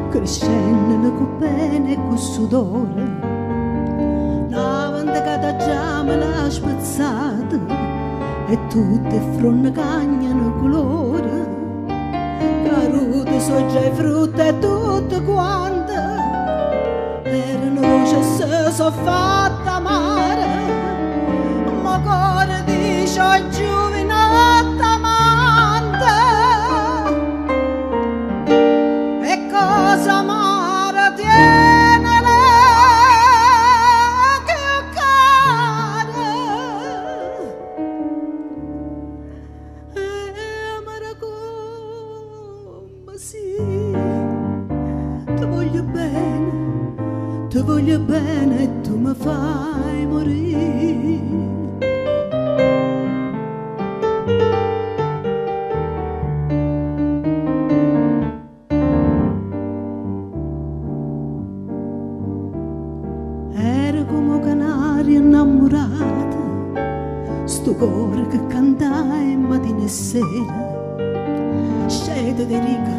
Crescennene cu pene e cu sudore. Na ventata già me l'ha spezzata e tutte 'e fronne cagnano colore. Carute so' già 'e frutte tutte quante, erano doce e se so' fatte amare. Ma 'o core dice 'o giuvinotto amante. E cosa amara tienele cchiù care. E amara comme si. Te voglio bene, te voglio bene e tu me fai morì. Era comme 'o canario 'nnammurato, stu core che cantaje matina e sera. Scétate rica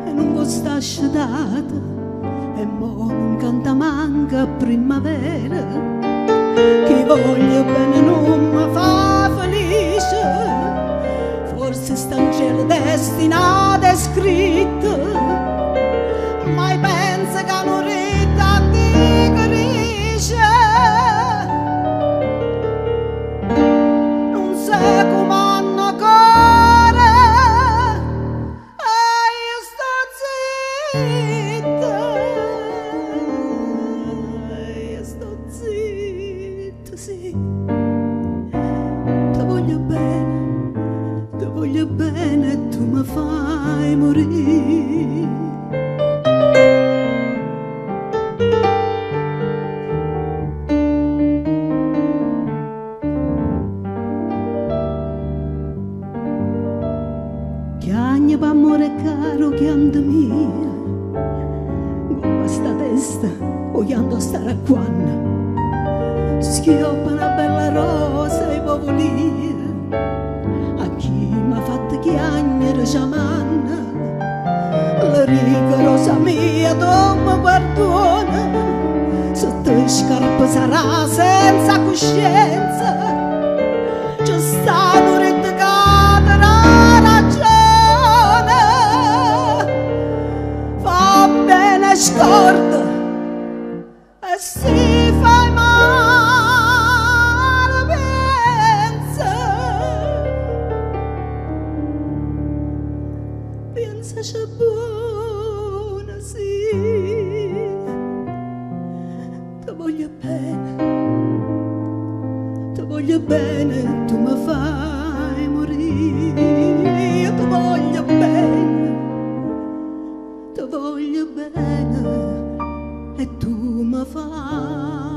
e nun vo' sta scetato e mo nun canta manco a primmavera. Chi voglio bene nun me fa felice, forse sta 'ncielo destinato e scritto, ma i' penso ca nu ritto antico dice, Nun se cumanna 'o core e io sto zitto, io sto zitto, sì. Te voglio bene, te voglio bene e tu me fai morì. Chiagne p'ammore caro chianto mio, 'Ngopp' a sta testa 'o chianto sta aracquanno. Schioppa na bella rosa 'e po' vulì a chi m'ha fatto chiagnere c' 'a manna. Le dico rosa mia tu me perduone se te scarpesarrà senza cuscienza. Ce sta nu ritto ca te dà ragione. Fa bene e scorda e si fai male pienza. Piensace buono sì. Te voglio bene, te voglio bene e tu me fai morì. Io te voglio bene, te voglio bene e tu me fai.